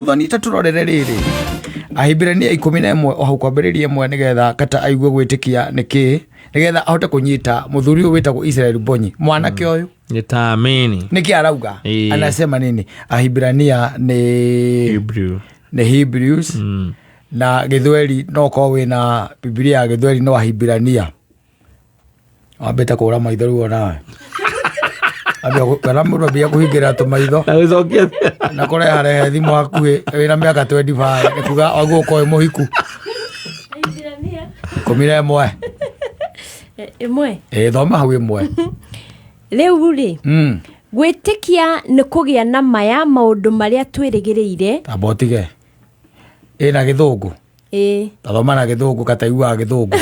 Mũthoni ta tũrorere rĩrĩ Ahibirania 11 o hau kwambĩrĩria 1 nĩgetha kata aigue gwĩtĩkia nĩ kĩĩ, nĩgetha ahote kũnyita mũthuri ũyũ wĩtagwo Israel Mbonyi, mwanake ũyũ. Nitaamini. Nĩkĩ arauga? Anasema nini? Ahibirania nĩ Hebrew. Nĩ Hebrews. Na gĩthweri, no korwo wĩna Bibilia ya gĩthweri no Ahibirania. Wambĩte kũra maitho rĩu onawe. Kana mũndũ ambia kũhingĩra tũmaitho Na gũcokia. Na kũreharehe thimũ hakuhĩ wĩna mĩaka 25 nĩ kuga waguo ũkorwo wĩ mũhiku. Ahibirania. 11. 1. Ĩ, thoma hau 1. Rĩu rĩ, gwĩtĩkia nĩ kũgĩa na ma ya maũndũ marĩa twĩrĩgĩrĩire. Tamba ũtige. Ĩna gĩthũngũ. Ĩĩ. Tathoma na gĩthũngũ kataiguaga gĩthũngũ.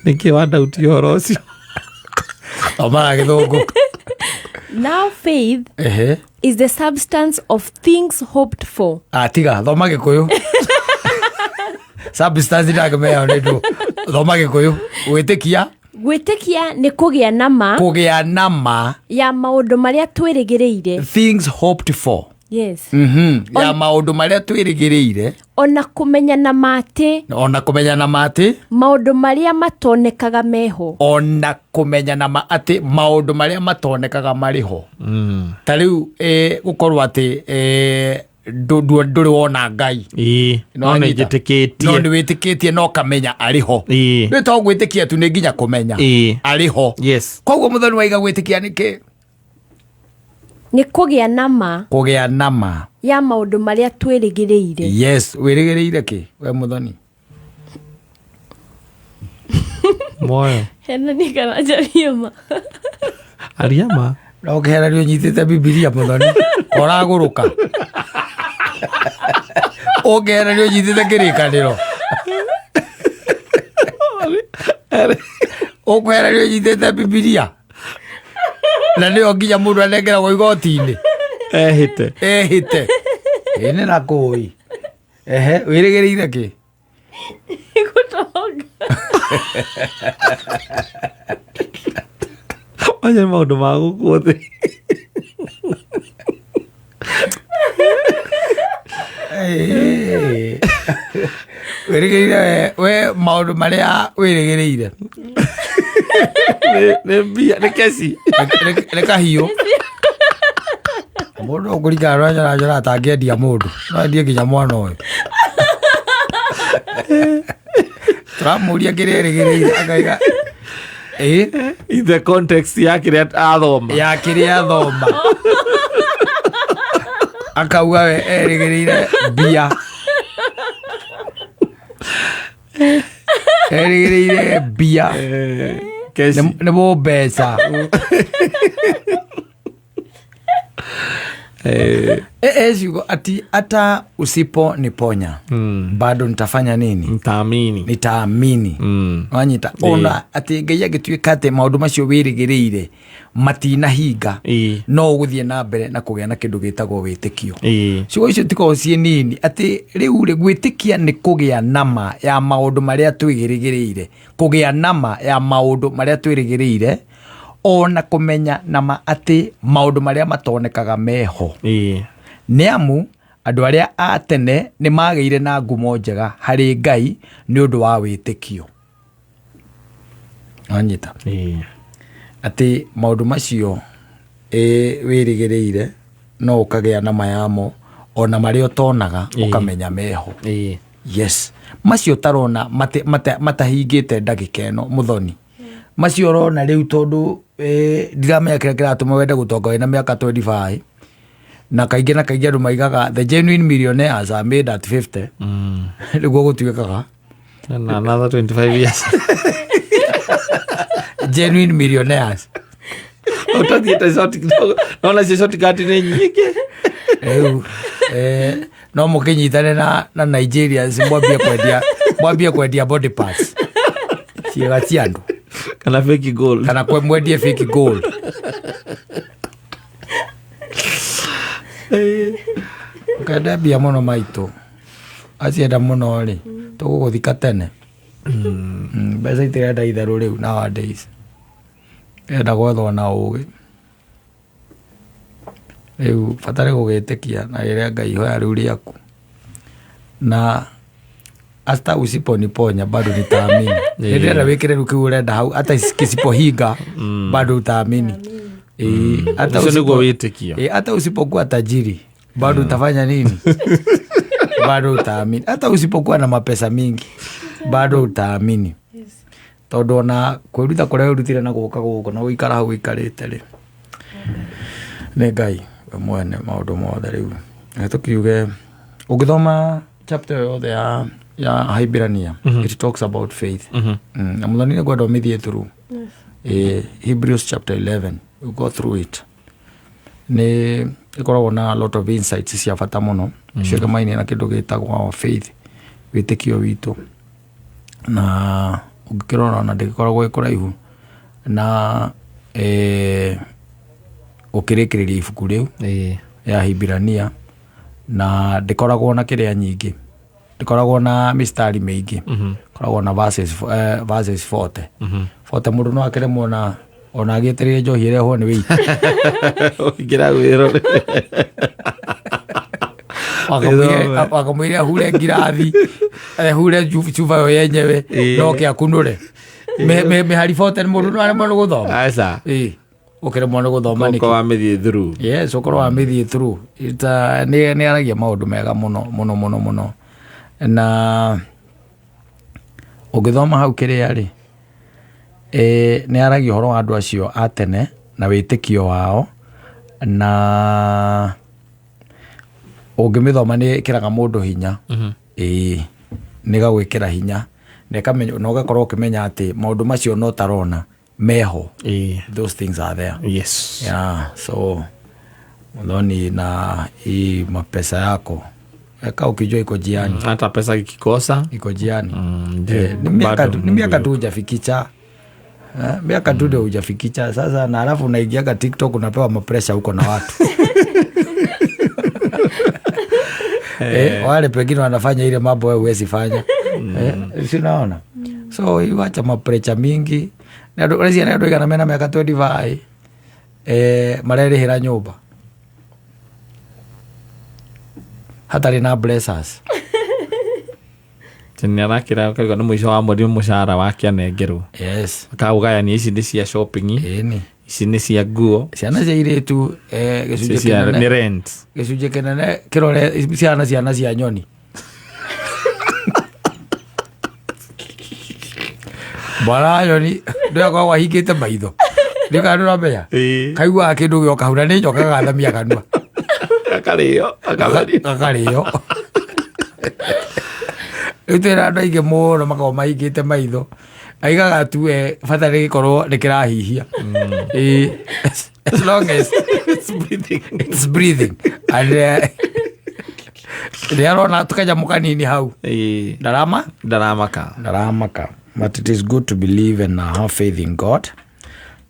Nĩkĩ wandauti ũhoro ũcio? Thoma na gĩthũngũ. Now faith is the substance of things hoped for. Ah, tiga, thoma gĩkũyũ. Substance ndangĩmenya nĩ ndũ. Thoma gĩkũyũ. Gwĩtĩkia. Gwĩtĩkia nĩ kũgĩa na ma. Kũgĩa na ma. Ya maũndũ marĩa twĩrĩgĩrĩire. Things hoped for. Yes. Ya maũndũ marĩa twĩrĩgĩrĩire. Ona kũmenya na ma atĩ. Ona kũmenya na ma atĩ. Maũndũ marĩa matonekaga meho. Ona kũmenya na ma atĩ maũndũ marĩa matonekaga marĩ ho. Ta rĩu gũkorwo atĩ ndũrĩ wona Ngai. Ĩĩ, no nĩ Nĩwanyita? njĩtĩkĩtie. No nĩ wĩtĩkĩtie no kamenya arĩ ho. Ĩĩ. Nĩ to gwĩtĩkia tu, nĩ nginya kũmenya. Ĩĩ. Arĩ ho. Yes. Koguo mũthoni waiga gwĩtĩkia nĩ kĩ? Nĩ kũgĩa na ma. Kũgĩa na ma. Ya maũndũ marĩa twĩrĩgĩrĩire. Yes, wĩrĩgĩrĩire kĩ we mũthoni? Moyo. Henani kana njarie ma? Aria ma. No ũkĩheranio ũnyitĩte Bibilia mũthoni, ũragũrũka. Ũngĩheranio ũnyitĩte kĩrĩkanĩro. Ũkũheranio ũnyitĩte Bibilia. Na nĩyo nginya mũndũ anengeragwo igoti-inĩ. Ehĩte. Ehĩte. Ĩ nĩ na kũĩ. Ehe, wĩrĩgĩrĩire kĩ? Gũtonga. Maya nĩ maũndũ ma gũkũ thĩ. Ĩĩ. Wĩrĩgĩrĩire we maũndũ marĩa wĩrĩgĩrĩire. Nĩ mbia, nĩ keci. Nĩ kahiũ. Mũndũ ũkũringana na njora njora atangĩendia mũndũ. No endie nginya mwana ũyũ. Tũramũria kĩrĩa erĩgĩrĩire akaiga ĩ In the context ya kĩrĩa athoma. Ya kĩrĩa athoma. Akauga we erĩgĩrĩire mbia. Erĩgĩrĩire mbia. Keci. Nĩ mũmbeca. Ciugo ati hata usipo niponya bado nitafanya nini? Nitaamini. Nitaamini. Wanyita? Ona atĩ Ngai angĩtuĩka atĩ maũndũ macio wĩrĩgĩrĩire matinahinga, no ũgũthiĩ na mbere na kũgĩa na kĩndũ gĩtagwo wĩtĩkio. Ciugo icio tikoragwo ciĩ nini, atĩ rĩu rĩ, gwĩtĩkia nĩ kũgĩa na ma ya maũndũ marĩa twĩrĩgĩrĩire, kũgĩa na ma ya maũndũ marĩa twĩrĩgĩrĩire, ona kũmenya na ma atĩ maũndũ marĩa matonekaga meho. Nĩ amu andũ arĩa a tene nĩ magĩire na ngumo njega harĩ Ngai nĩ ũndũ wa wĩtĩkio. Wanyita? Atĩ maũndũ macio wĩrĩgĩrĩire no ũkagĩa na mayamo ona marĩa ũtonaga ũkamenya meho. Yes, macio ũtarona matahingĩte ndagĩka ĩno mũthoni, macio ũrona rĩu tondũ ndiramenya kĩrĩa kĩratũma wende gũtonga wĩna mĩaka 25, na kaingĩ na kaingĩ andũ maigaga the genuine millionaires are made at 50. Nĩguo gũtuĩkaga. Na another 25 years. Genuine millionaires. Ũtathiĩte short kidogo. Naona cio shortcut nĩ nyingĩ. Rĩu no mũkĩnyitane na Nigerians mwambie kwendia body parts, ciĩga cia andũ. Kana fake gold. Kana mwendie fake gold. Ũkenda mbia mũno maitũ acienda mũno rĩ, tũgũgũthika tene. Mbeca itirenda itherũ rĩu nowadays, ĩrenda gwethwo na ũgĩ. Rĩu bata nĩ gũgĩtĩkia na rĩrĩa Ngai ihoya rĩu rĩaku na hata usiponiponya bado nitaamini. Nĩ ndĩrenda wĩkĩre rĩu kĩu ũrenda hau hata kisipohinga bado utaamini. Ĩĩ, hata Ũcio nĩguo usipo- wĩtĩkio. Ĩĩ, hata usipokuwa tajiri bado utafanya nini? Bado utaamini. Hata usipokuwa na mapesa mingi bado utaamini. Tondũ ona kwĩruta kũrĩa wĩrutire na gũka gũkũ na gũikara hau ũikarĩte rĩ, nĩ Ngai we mwene maũndũ mothe. Rĩu reke tũkiuge ũngĩthoma chapter yothe ya Haibrania, it talks about faith. Na mũthoni nĩ ngwenda ũmĩthiĩ through. Hebrews chapter 11, you go through it. Nĩ ĩkoragwo na a lot of insights cia bata mũno ciĩgamainie na kĩndũ gĩtagwo our faith, wĩtĩkio witũ. Na ũngĩkĩrora ona ndĩgĩkoragwo ĩ kũraihu na gũkĩrĩkĩrĩria ibuku rĩu ya Hibirania, na ndĩkoragwo na kĩrĩa nyingĩ, ndĩkoragwo na mistari mĩingĩ, koragwo na verses 40. 40 mũndũ no akĩremwo na ona agĩetereire njohi ĩrehwo nĩ wĩiti. Ũingĩra wĩrore. Wakamwĩra ahure ngirathi, ahure cuba yo yenyewe, no ke akunũre. Mĩhari 40 mũndũ no aremwo nĩ gũthoma. Aca. Ĩĩ, ũkĩremwo nĩ gũthoma nĩkĩ? Ũkorwo wamĩthiĩ through. Yes, ũkorwo wamĩthiĩ through. Nĩ aragia maũndũ mega mũno mũno mũno mũno. Na ũngĩthoma hau kĩrĩa rĩ, nĩ aragia ũhoro wa andũ acio a tene na wĩtĩkio wao, na ũngĩmĩthoma nĩ ĩkĩraga mũndũ hinya. Ĩĩ, nĩ ĩgagwĩkĩra hinya na ĩkamenya, na ũgakorwo ũkĩmenya atĩ maũndũ macio no tarona meho. Those things are there. Yeah, so Muthoni, na hii mapesa yako eka ukijua iko jiani. Hata pesa ikikosa iko jiani. Ndio. Ni miaka Bado tu, ni miaka Mungu tu hujafikicha. Miaka tu ndio hujafikicha sasa, na alafu unaingiaga TikTok unapewa mapresha huko na watu. Wale pengine wanafanya ile mambo wewe huwezi fanya. Si unaona? So iwacha mapresha mingi. Na andũ, ũreciria nĩ andũ aigana mena mĩaka 25, marerĩhĩra nyũmba hatarĩ na blessers. Nĩ arakĩra akauga nĩ mũico wa mweri mũcara wake anengerwo. Yes. Akaũgayania ici nĩ cia shopping, Ĩni. ici nĩ cia nguo, Ciana cia airĩtu, ici gĩcunjĩ cia kĩnene nĩ rent. Gĩcunjĩ kĩnene kĩrore ciana cia nyoni. Bwana nyoni ndĩrakoragwo ahingĩte maitho. Nĩ kana ndũramenya? Kaiguaga kĩndũ gĩoka hau na nĩ nyoka gagathamia kanua. Gakarĩo, gakagerio. Gakarĩo. Rĩu twĩna andũ aingĩ mũno makoragwo mahingĩte maitho. Aigaga tu bata nĩ gĩkorwo nĩ kĩrahihia. As long as it's breathing. It's breathing. And nĩ arona tũkanyamũ kanini hau. Ndarama? Ndaramaka. Ndaramaka. But it is good to believe and have faith in God.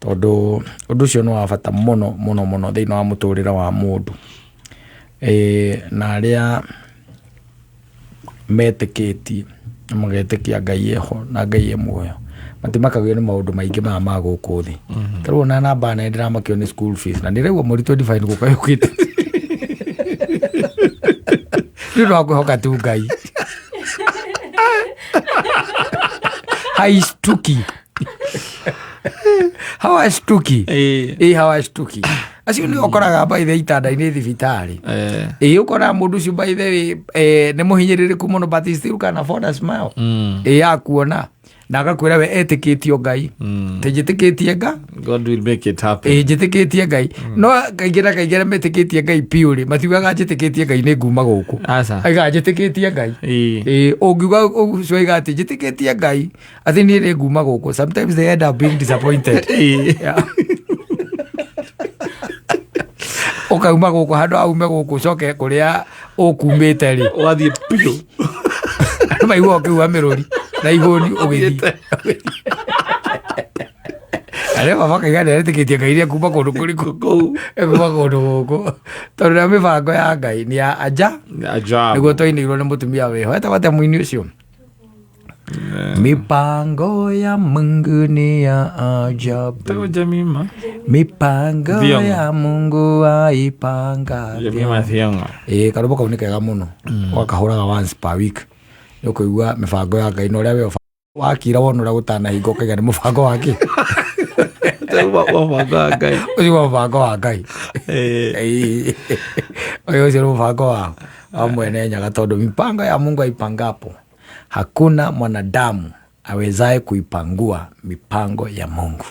Tondũ ũndũ ũcio nĩ wa bata mũno mũno mũno thĩinĩ wa mũtũrĩre wa mũndũ. Na arĩa metĩkĩtie na magetĩkia Ngai eho na Ngai e muoyo, matimakagio nĩ maũndũ maingĩ maya ma gũkũ thĩ. Ta rĩu ona namba nene ndĩramakio nĩ school fees, na ndĩraigua mweri 25 gũka yũkĩte. Nĩ ũndũ wa kwĩhoka tu Ngai. Haishtuki. Hawashtuki. Hawashtuki. Acio nĩ ũkoraga by the itanda-inĩ thibitarĩ. Ũkoraga mũndũ ũcio by the way, nĩ mũhinyĩrĩrĩku mũno, but he still can afford a smile. Ya kuona. Na agakwĩra we etĩkĩtio Ngai. Te njĩtĩkĩtie Nga? God will make it happen. Njĩtĩkĩtie Ngai. No kaingĩ na kaingĩ arĩa metĩkĩtie Ngai piũ rĩ, matiugaga njĩtĩkĩtie Ngai nĩ nguma gũkũ. Aca. Aigaga njĩtĩkĩtie Ngai. Ũngiuga ũcio aigaga atĩ njĩtĩkĩtie Ngai, atĩ niĩ nĩ nguma gũkũ. Sometimes they end up being disappointed. Yeah. Ũkauma gũkũ, handũ aume gũkũ, ũcoke kũrĩa ũkumĩte rĩ. Ũgathiĩ piũ. Andũ maiguaga ũkĩhuha mĩrũri na ihũni ũgĩthiĩ. Arĩa baba kaiga nĩ aretĩkĩtie Ngai nĩ kuma kũndũ kũrĩkũ? Kũu. Kuma kũndũ gũkũ. Tondũ rĩa mĩbango ya Ngai nĩ ya aja. Ajabu. Nĩguo twainĩirwo nĩ mũtumia wĩho. Etagwo atĩa mũini ũcio? Mipango ya Mungu ni ya ajabu. Tagwo Jemima. Mipango Thiong'o. ya Mungu aipanga. Jemima Thiong'o. Ĩĩ, karũmbo kau nĩ kega mũno. Ũgakahũraga once per week. Nĩ ũkũigua mĩbango ya Ngai na ũrĩa we wakira wona ũrĩa gũtanahinga ũkaiga nĩ mũbango wa kĩ? Wa mũbango wa Ngai. Ũcio wa mũbango wa Ngai. Ĩĩ. Ĩĩ. Ũyũ ũcio nĩ mũbango wa mwene Nyaga tondũ mipango ya Mungu aipangapo hakuna mwanadamu awezaye kuipangua mipango ya Mungu.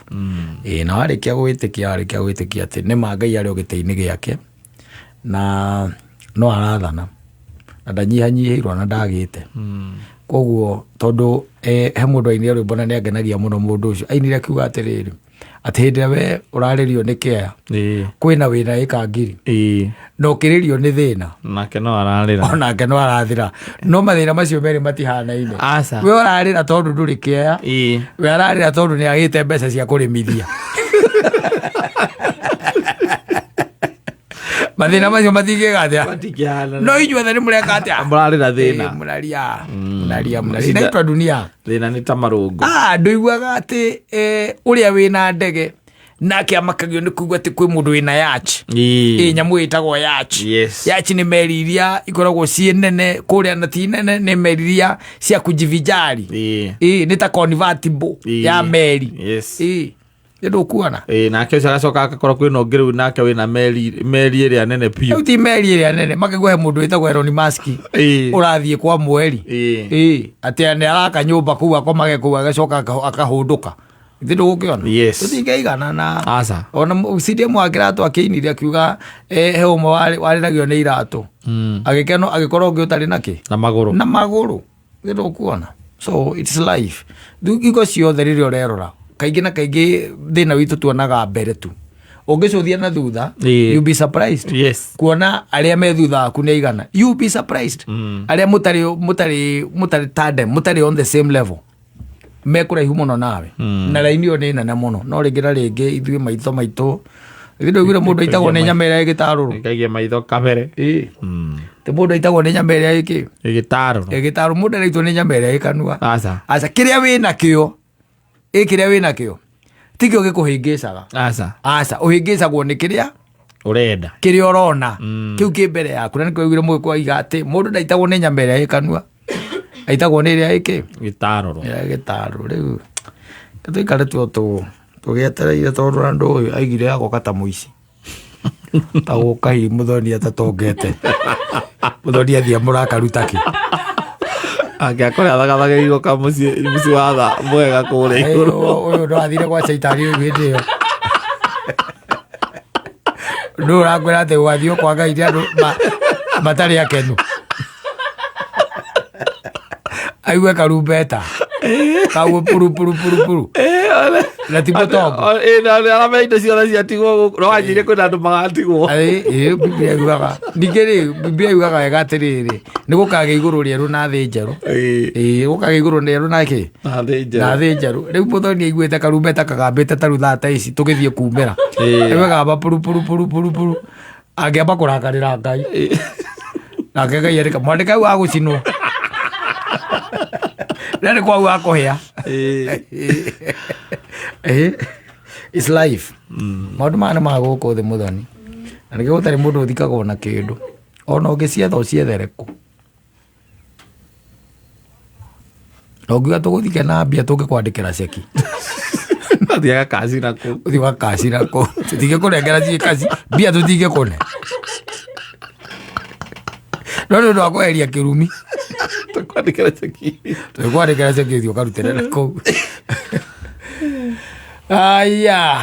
Ĩĩ, na warĩkia gwĩtĩkia atĩ nĩ ma Ngai arĩ o gĩtĩ-inĩ gĩake na no arathana na ndanyihanyihĩirwo na ndagĩte. Koguo tondũ he mũndũ ainire rwĩmbo na nĩangenagia mũno mũndũ ũcio ainire akiuga atĩrĩrĩ atĩ hĩndĩ ĩrĩa we ũrarĩrio nĩ kĩeha kwĩna wĩna ĩka ngiri na ũkĩrĩrio nĩ thĩna Nake no ararĩra. Onake no arathira no mathĩna macio merĩ matihanaine. Aca. We ũrarĩra tondũ ndũrĩ kĩeha, we ararĩra tondũ nĩ agĩte mbeca cia kũrĩmithia. Mathĩna macio matingĩka atĩa? Matingĩhanana. No inyuothe nĩ mũreka atĩa? Mũrarĩra thĩna. Ĩĩ, mũraria mũraria mũraria inaitwa dunia. Thĩna nĩ ta marũngo. Ndũiguaga atĩ ũrĩa wĩna ndege nake amakagio nĩ kuigua atĩ kwĩ mũndũ wĩna yacht. Ĩ nyamũ ĩtagwo yacht. Yes. Yacht nĩ meri iria ikoragwo ciĩ nene kũrĩa na ti nene, nĩ meri iria cia kujivijari. Ĩ nĩ ta convertible ya meri. Yes. Ĩ nĩ ndũkuona. Ĩĩ, nake ũcio agacoka agakorwo kwĩna ũngĩ rĩu nake wĩna meri ĩrĩa nene biũ. Rĩu ti meri ĩrĩa nene makĩgwa he mũndũ wĩtagwo Elon Musk ũrathiĩ kwa mweri. Ĩ atĩ nĩ araka nyũmba kũu akomage kũu agacoka akahũndũka. Ithe ndũgũkĩona? Yes. Tũtingĩigana na Aca. Ona CDM wa kĩratũ akĩinire akiuga he ũmwe warĩragio nĩ iratũ. Agĩkeno agĩkorwo ũngĩ ũtarĩ nakĩ? Na magũrũ. Na magũrũ. Ithe ndũkuona? So it's life. Rĩu hingo ciothe rĩrĩa ũrerora kaingĩ na kaingĩ thĩna witũ tuonaga mbere tu. Ũngĩcũthia na thutha, you be surprised. Yes. Kuona arĩa me thutha waku nĩ aigana. You be surprised. Arĩa mũtarĩ tandem, mũtarĩ on the same level. Me kũraihu mũno nawe. Na raini ĩyo nĩ nene mũno. No rĩngĩ na rĩngĩ ithuĩ maitho maitũ. Ithuĩ ndũiguire mũndũ aitagwo nĩ nyama ĩrĩa ĩgĩtarũrũ. Ĩkaigia maitho kabere. Ĩĩ. Ti mũndũ aitagwo nĩ nyama ĩrĩa ĩkĩ? Ĩgĩtarũrũ. Ĩgĩtarũrũ. Mũndũ araitwo nĩ nyama ĩrĩa ĩkanua. Aca. Aca. Kĩrĩa wĩnakĩo. Ĩ kĩrĩa wĩnakĩo. Ti kĩo gĩkũhĩngĩcaga. Aca. Aca. Ũhĩngĩcagwo nĩ kĩrĩa? Ũrenda. Kĩrĩa ũrona. Kĩu kĩ mbere yaku. Na nĩkĩo waiguire mũgĩkũyũ aiga atĩ mũndũ ndaitagwo nĩ nyama ĩrĩa ĩkanua. Aitagwo nĩ ĩrĩa ĩkĩ? Gĩtarũrũ. Ĩrĩa gĩtarũrũ. Rĩu tũikare tu tũgĩetereire tondũ andũ ũyũ aigire agoka ta mũici. Ta gũka hihi mũthoni atatongete. Mũthoni athiĩ mũrakaruta kĩ? Angĩakora thagathagĩirwo ka mũciĩ wa tha mwega kũrĩa igũrũ. Ũyũ no athire gwa caitani rĩu hĩndĩ ĩyo. Ndũ ũrakwĩra atĩ gwathiĩ kwa Ngai nĩ andũ matarĩ akenu. Aigue karumbeta. Kau puru puru puru puru. Na ti mũtongo. Na arĩa me indo ciothe ciatigwo gũkũ. No wanjĩire kwĩna andũ magatigwo. Ĩĩ, Biblia yugaga. Ningĩ rĩ, Biblia yugaga wega atĩrĩrĩ, nĩ gũkagĩa igũrũ rĩerũ na thĩ njerũ. Ĩĩ, gũkagĩa igũrũ rĩerũ na kĩ? Na thĩ njerũ. Na thĩ njerũ. Rĩu mũthoni aiguĩte karumbeta kagambĩte ta rĩu thaa ta ici tũgĩthiĩ kumĩra. Rĩu gagamba puru puru puru puru puru. Angĩamba kũrakarĩra Ngai. Nake Ngai arĩka, mwandĩke hau agũcinwo. Na nĩ kwau akũhĩa. It's life. Maũndũ maya nĩ ma gũkũ thĩ mũthoni. Na nĩkĩo gũtarĩ mũndũ ũthikagwo na kĩndũ. Ona ũngĩcietha ũciethere kũ. Na ũngiuga tũgũthike na mbia tũngĩkwandĩkĩra ceki. Ũthiaga kacira kũu. Ũthiaga kacira kũu. Tũtingĩkũnengera ciĩ kaci, mbia tũtingĩkũne. No nĩ ũndũ wa kweheria kĩrumi. Tũkwandĩkĩra ceki. Tũkwandĩkĩra ceki ũthiĩ ũkarutĩre na kũu. Aya.